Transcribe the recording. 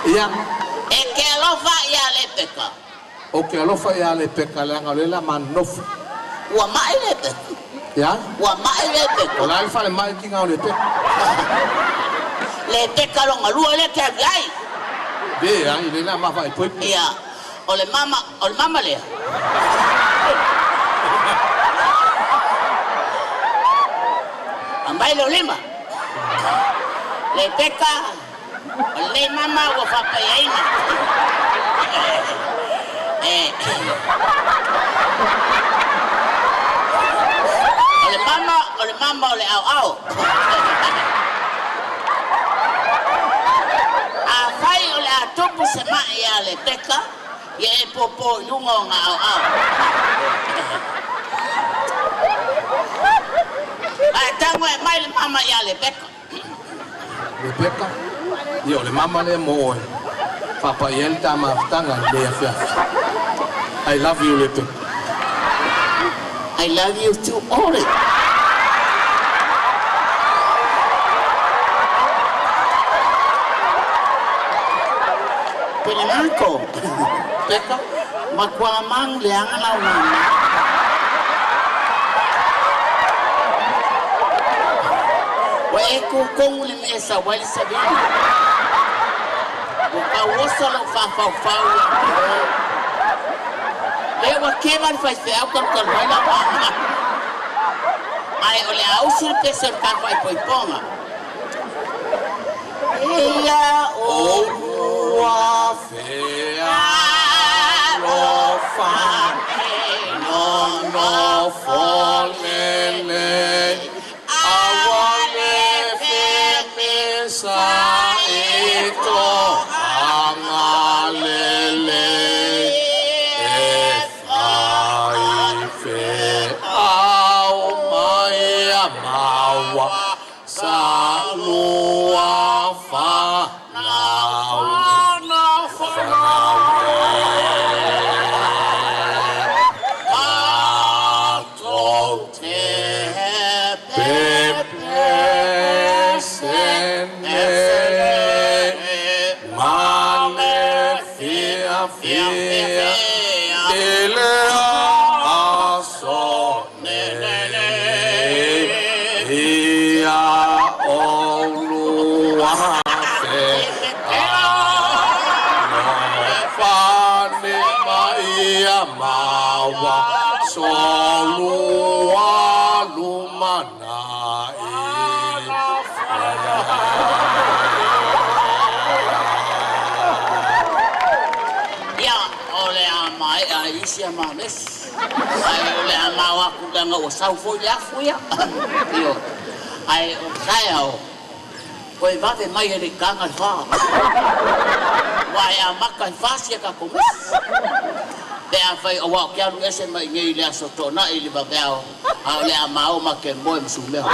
Ia. E te alofa ia Lepeka. Ou te alofa ia Lepeka leaga o lea o le a ma nonofo. Ua mai Lepeka. Ia? Ua mai Lepeka. O le a le falemai le tiga o Lepeka? Lepeka lona lua lea e te alu i ai. Leai, o lea o le a ma faaipoipo. Ia, o le mama, o le mama lea. Aumai lou lima. Lepeka, o lenei mama ua faapaiaina. O le mama, o le mama o le aoao. Afai o le a tupu se mai ia Lepeka, ia e popo i luga o ona aoao. Ae tago e aumai le mama ia Lepeka. Rebecca, Ia o le mama lea mo oe. Faapai ai le ta mafutaga i lenei afiafi. I love you Rebecca. I love you too Ore. Pelenako. Rebecca. Matua mang leaga lau mama. Ua e tutogu i le mea e sau ai le savili. Ua tauoso lou fafaufau ia te oe. Lea ua keva le faifeau talu talu ai lau mama. Ae o le a usu le pese o le ta faaipoipoga. Eia Oulua fealofa nonofo lelei aua le femesa'i to'aga lelei e faifeau mai a maua sa lua fanau fanau e tatou te pepese nei ma le fiafia i le aso nei ia oulua fealofa nei ma ia maua so lua lumanai. Ia, o le a maea ai isi a ma mesi. Ae o le a mao atu leaga ua sau foi le afu ia. Ioe. Ae o le taeao, toe vave mai e le i taga le fa. Aua e amata i fa si a tatou mesi. Pe afai aua ou te alu ese mai i inei i le Aso Toonai i le vaveao, a o le a mao ma te moe ma sumeo.